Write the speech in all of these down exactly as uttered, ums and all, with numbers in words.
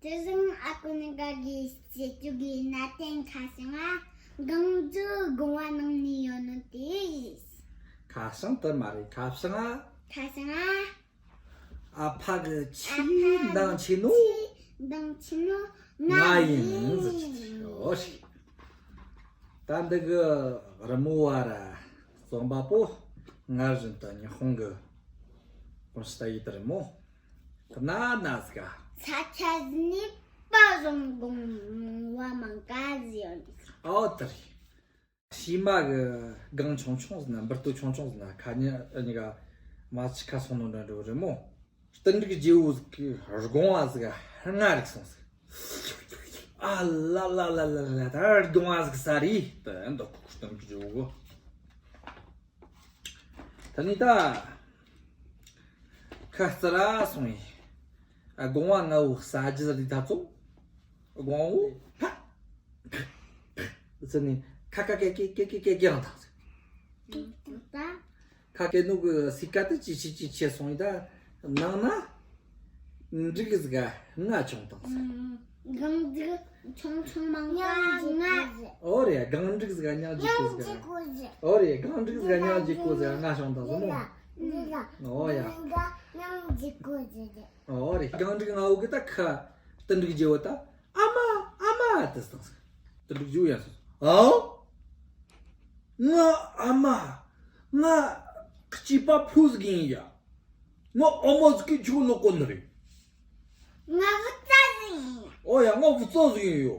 དེ་བཞིན་ཨ་ཁུ་གཉིས་ཀ་གིས་བྱེད་རྒྱུ་གི་གནའ་དེང་ཁ་བྱང་ང་གང་ཅི་དགོངས་པ་གནང་ནི་ཡོད་ནོ་དེ། ཁ་བྱང་དུ་མ་རེད། ཁ་བྱང་ང་། ཁ་བྱང་ང་། ཨ་ཕ་གི་ཆེས་འདང་ཆེ་ནོ། ཆེས་འདང་ཆེ་ནོ་ང་ཡིན་ཟེར་གྱི་ཡོད་རེད། ད་འདི་གི་རི་མོ་བ་ར་རྩོམ་པ་པོ་སྔར་བཞིན་དུ་ཉི་ཧོང་གི་ཀུན་སྟ་ཡི་དར་མོ། ཁོ་ན་ན་ཟིག་ག་ས་ཆ་ནི་པ་བཟང་དགོངས་པ་མང་ག་ཟིག་ཡོད་འདུག་ཨོ་དེ་རེད། ཤི་མ་གི་སྒང་ཆུང་ཆུང་ཟིག་ན་འབུར་ཏོ་ཆུང་ཆུང་ཟིག་ན་ཁ་ཉ་གཉིས་ཀ་མ་ཆི་ཁ་སོང་ནོ་འདྲ་འགྲོ་རེད་མོ། རྟེན་འབྲེལ་རྒྱལ་པོ་ཟིག་གི་དགོངས་པ་ཟིག་ལྔ་རིག་སོང་ཟིག་ཨ་ལ་ལ་ལ་ལ་ལ། ད་དགོངས་པ་ཟིག་ས་རེད་དེ་འདོག་ཁོ་རྟེན་འབྲེལ་རྒྱལ་པོ་གོ། ད་ནི་ད་ཁ་རྩ་ར་སོང་ཡིན། ཨ་དགོངས་པ་ལྔ་བོ་ས་རྒྱུ་ཟིག་རེད་ད་ཚོ། དགོངས་པ་བོ་ཧ་ཟེར་ནས་ཁ་ཁ་ཀེ་ཀེ་ཀེ་ཀེ་ཀེ་ཀེ་རང་དང་ཟིག་ད། ཁ་སྐད་ནོ་གི་སི་ཀ་དེ་ཅི་ཅི་ཅི་ཆེ་སོང་ཡིན་ད། ནང་ན་འབྲུག་ཟིག་ལྔ་བྱུང་དང་ཟིག་སྒང་འབྲུག་ཆུང་ཆུང་མང་ག་ལྔ། ཨོ་རེད། སྒང་འབྲུག་ཟིག་ལྔ་འཇིག་གོ་ཟིག་ཨོ་རེད། སྒང་འབྲུག་ཟིག་ལྔ་འཇིག་གོ་ཟིག་ལྔ་བྱུང་དང་ཟིག་མོ། ཨོ་ཡ། ཨོ་རེད། སྒང་འབྲུག་ལྔ་བོ་གི་ད་ཁ་རྟེན་འབྲེལ་རྒྱལ་པོ་ད། ཨ་མ། ཨ་མ་དེ་སྟངས་སུ། དེ་འགྲིག་རྒྱུ་ཡང་སོང་། ཨའོ། ང་ཨ་མ། ང་སྐྱེས་པ་ཕོ་ཟིག་ཡིན་ཡ། ང་ཨ་མ་ཟིག་གིས་ཁྱོད་ལོ་གོ་ནི་རེད། ང་བུ་ཚ་ཟིག་ཡིན། ཨོ་ཡ། ང་བུ་ཚ་ཟིག་ཡིན་ཡོ།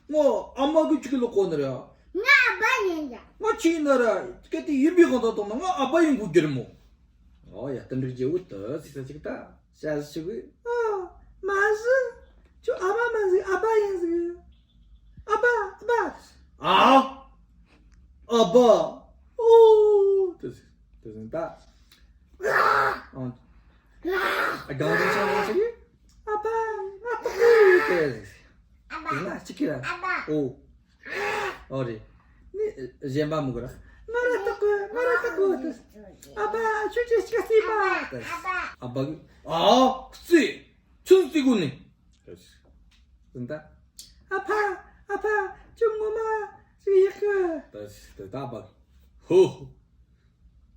ང་ཨ་མ་གིས་ཁྱོད་ལོ་གོ་ནི་རེད། ང་ཨ་ཕ་ཡིན་ཡ། ང་ཆི་ཡིན་ན་ར། གལ་ཏེ་ཡིན་པའི་དབང་དུ་བཏང་ན་ང་ཨ་ཕ་ཡིན་དགོས་རྒྱུ་རེད་མོ། ཨོ་ཡ། དེ་འགྲིག་རྒྱུ་དེ་སི་ས་ཅིག་ད། ཞལ་ཞུ་གི། ཨ། མ་ཞུ། ཁྱོད་ཨ་མ་མ་ཟིག་ཨ་ཕ་ཡིན་ཟིག་ཨ་ཕ། ཨ་ཕ། ཨ། ཨ་ཕ། ཨོ། དེ་ཟིག་དེ་ཟིག་ད། ཨང་། ཨ་གང་རིག་ཆང་རིག་ཟིག་ཨ་ཕ། ང་ཏོག་ཏོག་ཡོད་དེ་ཟིག་དེ་ན་གཅིག་གི་ར། ཨོ། ཨོ་རེད། ནི་གཞན་པ་མི་དགོས་ར། ང་ར་ཏོག་གི། ང་ར་ཏོག་གི་དེ། ཨ་ཕ་ཁྱོད་ཀྱིས་ཅི་ག་སྲིད་པ་དེ། ཨ་ཕ་གི། ཨ། སྲིད། ཁྱོད་སྲིད་དགོས་ནི། ཟིན་ད། ཨ་ཕ། ཨ་ཕ། ཁྱོད་ངོ་མ་ཞིག་ཡག་གི། ད་ད་ད་ཨ་ཕ་གི། ཧོ།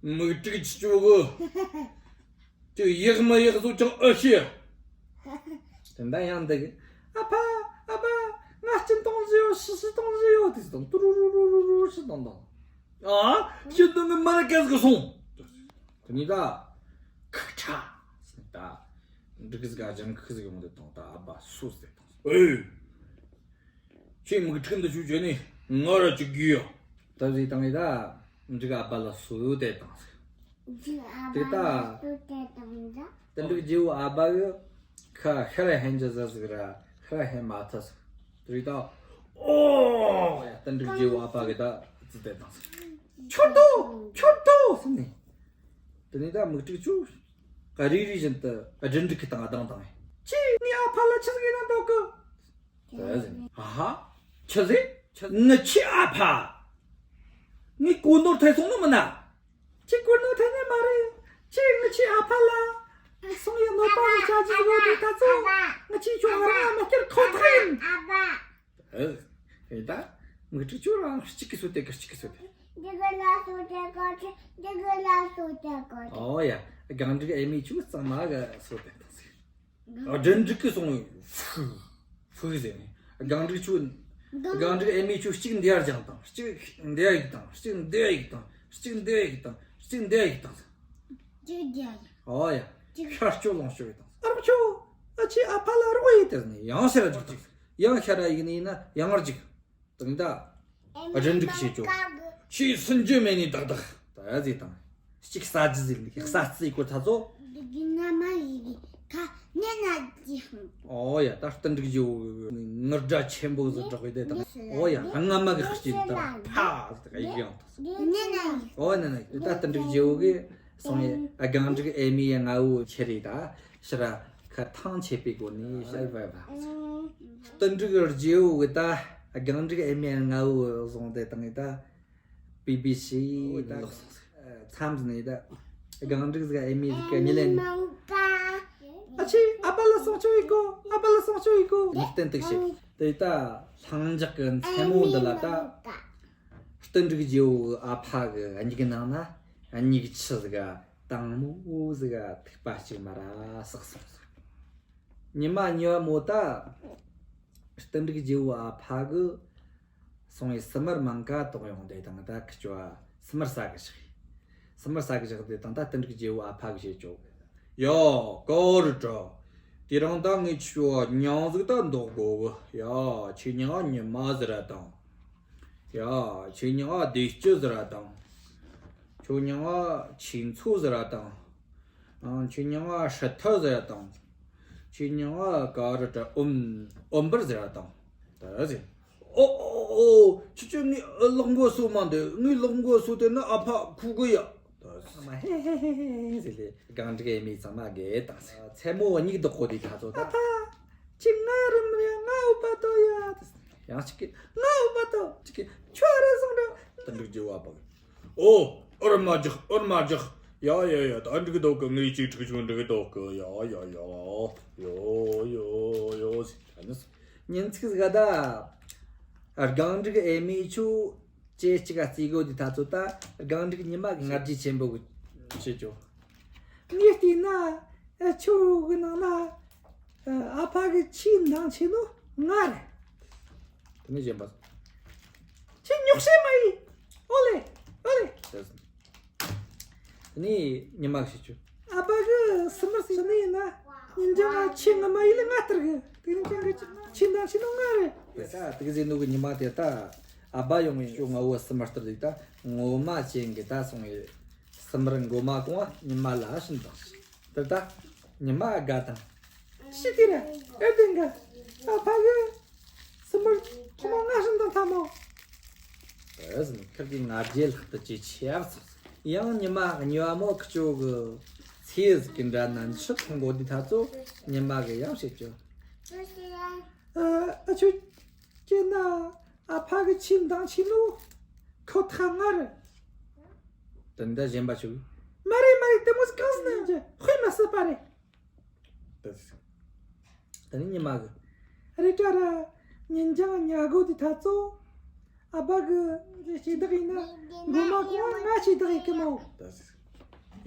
མིག་དྲུག་ཅི་ཅོ་གི། ཅིག་ཡག་མི་ཡག་བཟོ་ཅང་ཨེ་ཤེས། དེ་འདྲ་ཡང་འདི་གི། ཨ་ཕ། ཨ་ཕ། ང་སྐྱིན་གཏོང་བཞིན་ཡོད། ཤི་ཤི་གཏོང་བཞིན་ཡོད། དེ་སྟོང་ཏུ་རུ་རུ་རུ་རུ་རུ་ཤི་གཏོང་དང་། ཨ། ཤི་གཏོང་གི་མ་ར་སྐད་ཟིག་སོང་། དེ་ནི་ད། ཁག་ཁྲ། ད། འབྲུག་ཟིག་ག་ལྗང་ཁུ་ཟིག་ཡོང་དུ་དང་ད་ཨ་ཕ་སུ་ཟེར་དང་། ཨེ། ཁྱེད་མིག་ཁྲིག་འདི་ཆུ་བྱས་ནས་ང་ར་ཅིག་གིས་ཡ། ད་ཟིག་དང་ཡི་ད། འབྲུག་ཨ་ཕ་ལ་སུ་དེ་དང་ཟིག་དེ་ད། དེ་འབྲུག་རྒྱལ་པོ་ཨ་ཕ་གི་ཁ་ཤར་ཧན་ཇི་ཟ་ཟིག་ར་ཤར་ཧན་མ་ཐ་ཟིག་དེ་རིག་ད། ཨོ། ཡ་དེ་འབྲུག་རྒྱལ་པོ་ཨ་ཕ་གི་ད་ཙི་དེ་དང་ཟིག་ཁྱོད་དོ། ཁྱོད་དོ་ཟིག་ནས། དེ་ནས་ད་མིག་ཁྲིག་ཆུ། རེ་རེ་བཞིན་དུ་སྦྲུལ་འབྲུག་གི་སྟེང་ང་ལྡང་བཏང་། ཁྱེད་ངའི་ཨ་ཕ་ལ་ཆི་ཟིག་ཡིན་ན་འདོད་གི། ཨ་ཧ། ཆི་ཟིག་ཆི་ངི་ཆི་ཨ་ཕ། ངས་གོ་ནོར་ཐེབས་སོང་ནི་མིན་ན། ཁྱེད་གོ་ནོར་ཐེབས་ནི་མ་རེད། ཁྱེད་ངི་ཆི་ཨ་ཕ་ལ། སོང་ཡ་གནོད་པ་ཟིག་བྱ་རྒྱུ་ཟིག་ཡོད་དུས་ད་ཚོ། ངི་ཆི་ཁྱོད་ང་རང་ང་མ་སྐྱུར་ཁོ་ཐག་ཡིན། ཨེ། ད། མིག་ཁྲིག་ཆུ་རང་གཅིག་གིས་སོ་དེ་གི་གཅིག་གིས་སོ་དེ། འདི་གི་ལ་སོ་དེ་གོ་ཆེ། འདི་གི་ལ་སོ་དེ་གོ་ཆེ། ཨོ་ཡ། སྒང་འབྲུག་ཨེ་མའི་ཆུ་གཙང་མ་གི་སོ་དེ་དང་ཟིག་སྦྲུལ་འབྲུག་གི་སོང་ཕུ། ཕུ་ཟེར་ནས། སྒང་འབྲུག་ཆུ། སྒང་འབྲུག་ཨེ་མའི་ཆུ་གཅིག་འདི་ཡར་བརྒྱངས་དང་། གཅིག་འདི་ཡར་གཡུགས་དང་། གཅིག་འདི་ཡར་གཡུགས་དང་། གཅིག་འདི་ཡར་གཡུགས་དང་། གཅིག་འདི་ཡར་གཡུགས་དང་། གཅིག་འདི་ཡར་གཡུགས། ཨོ་ཡ། གཅིག་ཤར་སྐྱོད་ལོངས་སྐྱོད་ཡོད་དང་། ཨ་རོགས་ཆོ། ཨ་ཆེ་ཨ་ཕ་ལ་རོགས་ཡེད་དེ་ནས་ཡང་ཤར་ར་འཇུག་ཅིག་ཡང་ཤར་ར་ཡིག་ནས་ཡིན་ན་ཡང་ར་འཇུག་དང་ད། སྦྲུལ་འབྲུག་བྱེད་ཆོག་ཆེས་སུན་འབྱིན་མེད་ནས་ཏག་ཏག་ད་ཟེར་དང་། གཅིག་ས་རྒྱུ་ཟིག་ལ་ས་རྩི་གོ་ཐ་ཚོ། འདི་གི་ན་མ་ཡི་གི་ཁ་ནས་ན་ཅི་ཧང་། ཨོ་ཡ། ད་རྟེན་འབྲུག་རྒྱལ་པོ་ངུར་སྒྲ་ཆེན་པོ་ཟིག་སྒྲོག་གི་དེ་དང་། ཨོ་ཡ། སྔ་མ་གི་ཤི་ད་ཕ་ཟིག་ཡིག་ཡང་ད། ནས་ན་ཡི། ཨོ་ན་ན་ཡི། ད་རྟེན་འབྲུག་རྒྱལ་པོ་གི་སོང་ཡི། སྒང་འབྲུག་ཨེ་མའི་ལྔ་བོ་ཁྱེར་རེ་ད་ཕྱིར་ར་ཁ་ཐང་ཆད་པའི་སྒོ་ནས་ཤར་བ་བ། རྟེན་འབྲུག་རྒྱལ་པོ་གི་ད་སྒང་འབྲུག་ཨེ་མའི་ལྔ་བོ་བཟུང་དེ་དང་ད། བི་བི་སི་ད་ལོག་སོང་ཟིག་མཚམས་ནས་ད་སྒང་འབྲུག་ཟིག་ཨེ་མའི་ཟིག་གི་ཉི་ལན། ཨ་ ཁྱེད་ཨ་ཕ་ལ་སྲུང་སྐྱོབ་ཡེད་དགོ། ཨ་ཕ་ལ་སྲུང་སྐྱོབ་ཡེད་དགོ། ལུགས་བསྟན་དུ་བཤད། དེ་ད་ལྷིང་འཇགས་ཀྱི་མཚན་མོ་འདི་ལ་ད་རྟེན་འབྲེལ་རྗེ་བོ་ཨ་ཕ་གི་མྱིག་ནང་ན་མྱིག་ཆུ་ཟིག་ག་དྭངས་མོ་ཟིག་ག་ཐིགས་པ་གཅིག་མ་ར་བསགས་སོང་ཟིག། ཉི་མ་གཉིས་པ་མོ་ད་རྟེན་འབྲེལ་རྗེ་བོ་ཨ་ཕ་གི་སོང་བའི་སི་མར་མང་ཀ་དོག་ཡོང་དེ་དང་ད་ཁི་ཅོ་སི་མར་ཟ་གི་བཞག། སི་མར་ཟ་གི་བཞག་དེ་དང་ད་རྟེན་འབྲེལ་རྗེ་བོ་ཨ་ཕ་གི་བཤད་ཅོ། ཡ། ཀ་རི་ཏྲ། དེ་རིང་ད་ངས་ཁྱོད་མྱིང་ཟིག་ད་འདོགས་དགོ་གི། ཡ། ཁྱེད་མྱིང་ང་ཉི་མ་ཟེར་ར་དང་། ཡ། ཁྱེད་མྱིང་ང་བདེ་སྐྱིད་ཟེར་ར་དང་། ཁྱོད་མྱིང་ང་ཆོས་མཚོ་ཟེར་ར་དང་། ཨང་། ཁྱེད་མྱིང་ང་ཧྲི་ཐར་ཟེར་ར་དང་། ཁྱེད་མྱིང་ང་ཀ་རི་ཏྲ་ཨོམ་ཨོམ་བུར་ཟེར་ར་དང་། ད་ཟེར། ཨོ་ཨོ་ཨོ། ཁྱེད་ཁྱོད་ངའི་ལག་མགོ་གསོ་མ་འདོད། ངའི་ལག་མགོ་གསོ་དེ་ན་ཨ་ཕ་ཁུ་གི་ཡ། ད་ཟེར། ཚང་མ་ཧེ་ཧེ་ཧེ་ཧེ་ཟེར་ལེ་སྒང་འགྲིག་ཨེ་མི་ཚང་མ་གེ་དང་ཟེར། མཚན་མོ་མྱིག་ལྡོག་གོ་དེ་ད་ཚོ་ད། ཨ་ཕ། ཁྱེད་ང་རུ་མི་རེད། ང་འུ་པ་ཏོ་ཡ། ཡང་གཅིག་གིས་ང་འུ་པ་ཏོ། གཅིག་གིས་ཁྱོད་རུ་སོང་འགྲོ། རྟེན་འབྲེལ་རྗེ་བོ་ཨ་ཕ་གི། ཨོ། ཨུར་མ་རྒྱག་ཨུར་མ་རྒྱག་ཡ་ཡ་ཡ། ད་འགྲིག་འདུག་གི། ངའི་གཅིག་ཁྲིག་ཆུང་འགྲིག་འདུག་གི། ཡ་ཡ་ཡ། ཡོ་ཡོ་ཡོ་ཟེར། ཉིན་ཅིག་ཟིག་ག་ད་སྒང་འགྲིག་ཨེ་མི་ཆོ་ཅེ་གཅིག་ག་རྩིས་གོ་དེ་ད་ཚོ་ད་སྒང་འགྲིག་ཉི་མ་གི་ང་རྒྱལ་ཆེན་པོ་གི་བྱེད་ཅོ། ངས་བལྟས་ན་ཁྱོད་གི་ནང་ན་ཨ་ཕ་གི་ཆེས་འདང་ཆེ་ནོ་ང་རེད། དེ་ནས་གཞན་པ། ཁྱེད་ཉོག་བཤད་མ་ཡིན། ཨོ་ལེ། ཨོ་ལེ། དེ་ནས་ཉི་མ་གི་བཤད་ཅོ། ཨ་ཕ་གི་སི་མར་ཟིག་ནི་ཡིན་ན་ཉིན་རྒྱང་ང་ཆེས་ངོ་མ་ཡིན་ལ་ང་ལྟར་གི། དེ་རིང་ཅང་གི་ཆེས་འདང་ཆེ་ནོ་ང་རེད། དེ་ད་དེ་གི་ཟེར་ནོ་གི་ཉི་མ་དེ་ད་ཨ་ཕ་ཡོང་བའི་ཅོ་ང་བོ་སི་མར་ལྟར་ཟིག་ད་ངོ་མ་ཅན་གི་ད་སོང་བའི་སི་མར་མགོ་མ་གོང་བ་ཉི་མ་ལ་བྱིན་བཏང་ཟིག། དེ་ད་ཉི་མ་དགའ་དང་། ཤི་དེ་ར་ཨེ་དེ་འགའ་ཨ་ཕ་གི་སི་མར་ཐོག་མ་ང་བྱིན་བཏང་ཐལ་མོ། ཨེ་ཟིན་ཁིར་གི་ང་རྒྱལ་ལྷག་ཏུ་ཇེ་ཆེ་བ་སོང་། ཡང་ཉི་མ་གཉིས་པ་མོ་ཁི་ཅོ་གི་ཚེ་ཟིག་གི་འདྲ་ན་འཆི་ཐོང་གོ་དེ་ད་ཚོ་ཉི་མ་གི་ཡང་བཤད་ཅོ། ཨ་ཨ་ཆོ་ཁྱེད་ན་ཨ་ཕ་གི་ཆེས་འདང་ཆེ་ནོ་ཁོ་ཐག་ང་རེད། དེ་འདྲ་གཞན་པ་ཆོ། མ་རེད་མ་རེད། དེ་མོ་ཟིག་གང་ཟིག་ན་འཇེ་དཔེ་མི་སྲིད་པ་རེད། ད་ཟེར། དེ་ནས་ཉི་མ་གི། རེད་དྲ་ར། ཉིན་རྒྱང་ཉལ་གོ་དེ་ད་ཚོ། ཨ་ཕ་གི་ཅི་བདག་ཡིན་ན་མགོ་མ་གོང་ང་ཅི་བདག་ཡིན་གི་མོ། ད་ཟེར།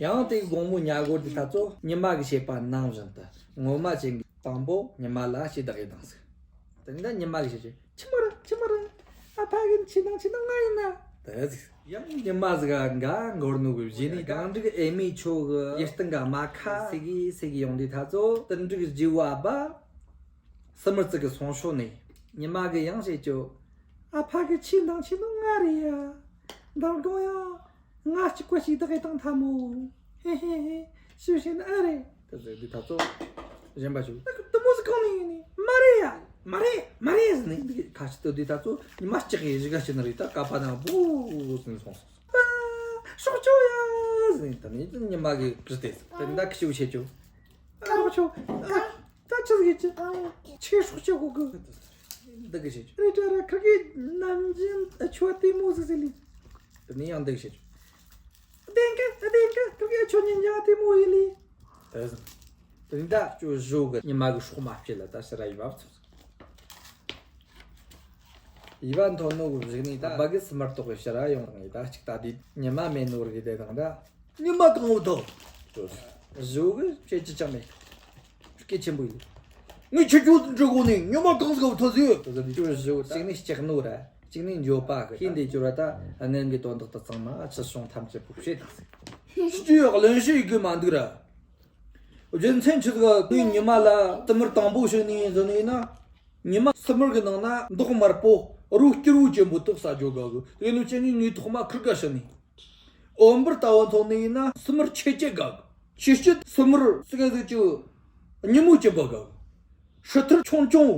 ཡང་དེ་དགོང་མོ་ཉལ་གོ་དེ་ད་ཚོ་ཉི་མ་གི་བཤད་པ་ནང་བཞིན་དུ་ངོ་མ་ཅན་གི་དང་པོ་ཉི་མ་ལ་ཅི་བདག་ཡིན་དང་ཟེར། དེ་ནས་ཉི་མ་གི་བཤད་ཅེ། ཆི་མོ་རེད། ཆི་མོ་རེད། ཨ་ཕ་གི་ཆི་ནང་ཆི་ནང་ང་ཡིན་ན། ད་ཟེར། ཡང་ཉི་མ་ཟིག་ག་འགོར་ནོ་གི་བཞིན་ནི་སྒང་འགྲིག་ཨེ་མི་ཆོ་གི་ཡིད་སྟེང་ག་མ་ཁ་སེ་གི་སེ་གི་ཡོང་དུས་ད་ཚོ་རྟེན་འབྲེལ་རྗེ་བོ་ཨ་ཕ་སི་མར་ཙི་གི་སོང་ཤོ་ནི་ཉི་མ་གི་ཡང་བཤད་ཅོ། ཨ་ཕ་གི་ཆི་འདང་ཆི་ནོ་ང་རེད་ཡ། མདང་དགོང་ཡང་ང་གཅིག་པ་ཞིག་བདག་གི་བཏང་ཐལ་མོ། ཧེ་ཧེ་ཧེ། ཞུ་ཤེས་ན་ཨེ་རེད། དེ་ཟེར་དུས་ད་ཚོ་གཞན་པ་ཞིག་ད་གི་དེ་མོ་ཟིག་གང་ནས་ཡིན་ནི། མ་རེད་ཡ། མ་རེད། མ་རེད་ཟེར་ནས་འདི་གི་ཁ་ཤི་ཏོ་དུས་ད་ཚོ་ཉི་མ་ལྕགས་ཡི་གཞི་ག་ཤི་ན་རེད། ད་ཀ་པ་ན་བུ་ཟིན་སོང་སོང་། ཨ། སྲོག་ཆགས་ཡ་ཟེར་ནས་ད་ནི་ཉི་མ་གི་གི་སྟེ་ད་ནི་ད་ཁི་ཤི་བྱེད་ཅོ། ཨ། སྲོག་ཆགས། ཨ། ད་ཆི་ཟིག་ཡིན་ཅི། ཁྱེད་སྲོག་ཆགས་གོ་གི། འདི་གི་བྱེད་ཅོ། རེད་དྲ་ར་ཁིར་གི་ནམ་རྒྱུན་ཆོ་དེ་མོ་ཟིག་ཟེར་ལི། དེ་ནས་ཡང་འདི་གི་བྱེད་ཅོ། བདེན་གི་བདེན་གི་ཁིར་གི་ཆོ་ཉིན་ཡང་དེ་མོ་ཡིན་ལི། དེ་ཟིན། དེ་ནས་ད་ཅོ་བཞོ་གི་ཉི་མ་གི་སྲོག་མ་བཅད་ལ་ད་ཕྱི་ར་ཡི་བབ་ཚོགས། ཡི་བ་མཐོ་ནོ་གི་བཞུགས་ནས་ད་ཨ་ཕ་གི་སི་མར་ཏོག་གི་ཕྱི་ར་ཡོང་ནས་ད་ཅིག་ད་དེ་ཉི་མ་མེད་ནོ་ར་གི་དེ་དང་ད། ཉི་མ་གང་བོ་ཐོག་བཞུགས་གི་བྱེད་ཅི་ཅང་མེད། སྐད་ཆེན་པོ་ཡིན། ངས་ཁྱེད་ཚོ་འདྲི་གོ་ནས་ཉི་མ་གང་ཟིག་བུད་ཐོན་ཟིག་ཡོད། དེ་ཟེར་ནས་ཅོ་བཞུགས་གཅིག་ནས་ལྕགས་ནོ་ར་གཅིག་ནས་འགྱོད་པ་གི་ཧིན་དེ་ཅོ་ར་ད་སྔོན་གི་དོན་དག་ད་ཚང་མ་ཕྱི་སོང་ཐམས་ཅད་པོ་བཤད་དང་ཟིག། སྤྱི་ཡག་ལན་ཞིག་གི་མ་འདུག་ར། རྒྱུ་མཚན་ཆི་ཟིག་ག་ངས་ཉི་མ་ལ་སི་མར་དང་པོ་བྱིན་ནི་ཡིན་ཟེར་ནི་ཡིན་ན། ཉི་མ་སི་མར་གི་ནང་ན་མདོག་དམར་པོ་རོ་སྐྱུར་བོ་ཅན་པོ་དག་ཟ་རྒྱུ་དགའ་གི། དེ་ནི་ཅི་ནི་ངའི་ཐོག་མ་ཁིར་ག་བྱིན་ནི། འོམ་བུར་ལྟ་བུ་མཐོང་ནི་ཡིན་ན་སི་མར་ཆེ་ཆེ་དགའ་གི། ཆེ་ཆེ་སི་མར་སི་ག་ཟིག་ཅིག་ཉི་མོ་ཅན་པོ་དགའ་གི། ཧྲི་ཐུར་ཆུང་ཆུང་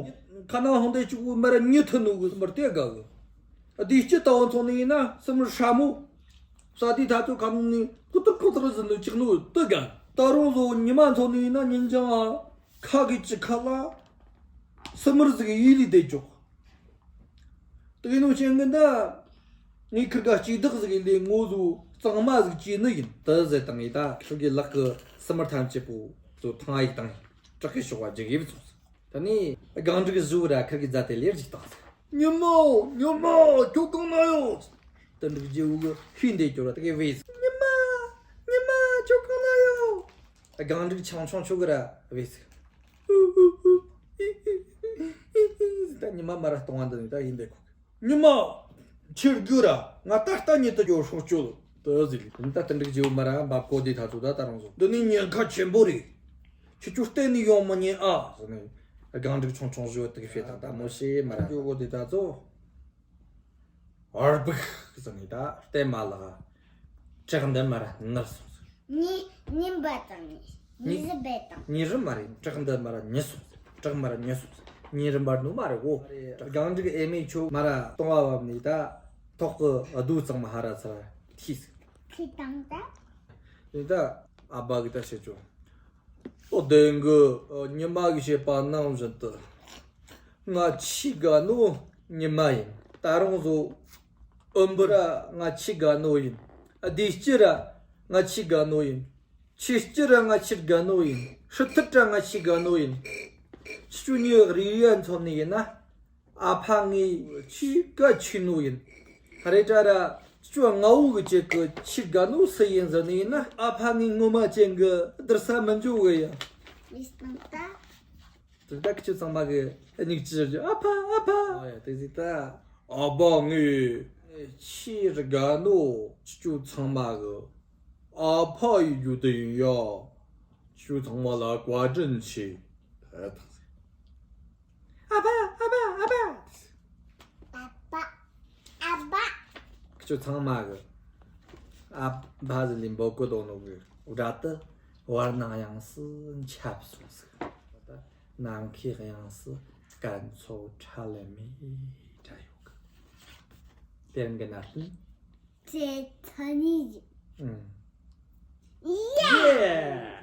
ཁ་ནང་ཧོང་དེ་ཅིག་མར་ཉི་ཐུ་ནུ་གི་སི་མར་དེ་དགའ་གི། བདེ་སྐྱིད་ལྟ་བུ་མཐོང་ནི་ཡིན་ན་སི་མར་ཧྲ་མོ། ས་དེ་ད་ཚོ་ཁ་ནང་ནི་ཀུ་ཏུར་ཀུ་ཏུར་ཟིན་ནུ་ཅིག་ནུ་དུ་དགའ། ད་རུང་བཟོ་ཉི་མ་མཐོང་ནི་ཡིན་ན་ཉིན་ཅང་ཨ། ཁ་གི་ཅི་ཁ་ལ། སི་མར་ཟིག་ཡིད་ལས་བསྡད་ཅོག། དེ་གི་ནང་བཞིན་གི་འདི། ངའི་ཁིར་ག་སྐྱིད་བདག་ཟིག་ཡིན་དེ་ངོ་བཟོ་གཙང་མ་ཟིག་བྱས་ནི་ཡིན། དེ་ཟེར་བཏང་ཡིན་ད་ཁིར་གི་ལག་གི་སི་མར་ཐམས་ཅད་པོ་ཚོ་ཐང་ཡིག་བཏང་ཡིན། བར་གི་ཤོག་བ་རྒྱུག་ཡིབ་སོང་ཟིག་ད་ནི་སྒང་དྲུག་གི་གཟུགས་ར་ཁིར་གི་རྫ་དེ་ལེར་གཅིག་བཏང་ཟིག་ཉི་མ། ཉི་མ། ཁྱོད་གང་ན་ཡོད། དུད་འགྲོ་རྗེ་བོ་གི་ཤིང་འདེད་སྐྱོར་བ་དེ་གི་བས་ཟིག་ཉི་མ། ཉི་མ། ཁྱོད་གང་ན་ཡོད། སྒང་དྲུག་ཆང་ཆུང་ཆུང་གི་ར་བས་ཟིག་ད་ཉི་མ་མ་ར་སྟོང་བ་འདི་ནི་ད་ཡིན་པས་ཁོ། ཉི་མ། ཁྱེར་དགོས་ར། ང་ད་ལྟ་ཉིད་དུ་འགྱོ་སྲོག་གཅོད་དུ་ཟིག་ད་དུད་འགྲོ་རྗེ་བོ་མ་ར་འབབ་གོ་དེ་ད་ཚོ་ད་ད་རང་བཟོ་འདི་ནི་ཉེན་ཁ་ཆེན་པོ་རེད། ཁྱེད་ཚོ་གཏན་ནས་ཡོང་མི་ཉན་ཨ་ཟེར་ནས། སྒང་དྲུག་ཆུང་ཆུང་བཟོས་དེ་གི་བྱེད་དང་ད་མོ་ཤེས་མ་ར་འགྱོ་གོ་དེ་ད་ཚོ། ཨར་བུག་ཟེར་ནས་ད་གཏན་མ་ལག་བྲག་འདི་མ་ར་ནར་སོང་ཟེར། ཉི་ཉིན་པ་དང་ཉི་ཉི་ཟི་བེ་དང་། ཉིན་རི་མ་རེད། བྲག་འདི་མ་ར་ཉི་སོང་ཟེར། བྲག་མ་ར་ཉི་སོང་ཟེར། ཉིན་རི་འབར་ནོ་མ་རེད་གོ། སྒང་དྲུག་ཨེ་མེ་ཁྱོད་མ་ར་སྟོང་བ་བབ་ནས་ད་ཐོག་གི་རྡོ་གཙང་མ་ཧ་ར་ཚ་ར་ཐིས་ཟེར། ཁྱི་དང་ད། དེ་ད་ཨ་བ་གི་ད་བཤད་ཆོག་ཨོ་དེང་གི་ཉི་མ་གི་བཤད་པ་ནང་བཞིན་དུ། ང་ཆེས་དགའ་ནོ་ཉི་མ་ཡིན། ད་རུང་བཟོ། འོན་པོ་ར་ང་ཆེས་དགའ་ནོ་ཡིན། བདེ་སྐྱིད་ར་ང་ཆེས་དགའ་ནོ་ཡིན། ཆོས་སྐྱིད་ར་ང་ཆེས་དགའ་ནོ་ཡིན། སྲིད་ཐར་ར་ང་ཆེས་དགའ་ནོ་ཡིན། ཁྱེད་ཆོ་གཉིས་རིགས་ཡ་མཚོན་ནི་ཡིན་ན། ཨ་ཕ་ངའི་ཆེས་གལ་ཆེ་ནོ་ཡིན། རེད་དྲ་ར་ཁྱེད་ཆོ་ང་བོ་གི་ཅིག་གི་ཆེས་དགའ་ནོ་སུ་ཡིན་ཟེར་ནི་ཡིན་ན། ཨ་ཕ་ངའི་ངོ་མ་ཅན་གི་བསྡུར་ས་མི་འཇུག་གི་ཡ། མི་སྟོང་ད། དེ་ད་ཁྱེད་ཚང་མ་གི་སྙིང་རྗེ་རྒྱུ་ཨ་ཕ་ཨ་ཕ། ཨ་ཡ་དེ་ཟིག་ད། ཨ་ཕ་ངའི་ཆེས་དགའ་ནོ་ཁྱེད་ཚང་མ་གི་ཨ་ཕ་ཡི་རྒྱུ་དེ་ཡིན་ཡ། ཁྱེད་ཚང་མ་ལ་བཀའ་དྲིན་ཆེ། ཨ་ཕ་ཨ་ཕ་ཨ་ཕ། ཨ་ཕ་ཨ་ཕ། ཁྱེད་ཚང་མ་གི་ཨ་ཕ་ཟི་ལིན་པོ་ཀོ་དོ་ནོ་གི་སྒྲ་དེ་བར་སྣང་ཡང་སུ་ཁྱབ་སོང་ཟིག་ནམ་མཁའི་དབྱིངས་སུ་སྐར་ཚོགས་ཁྲ་ལམ་མེ་བཀྲ་ཡོད་གི། དེ་རིང་གི་གནའ་ཤུལ། ཚེ་ཚ་ནི་ཡིན། ཨུམ། ཡེ།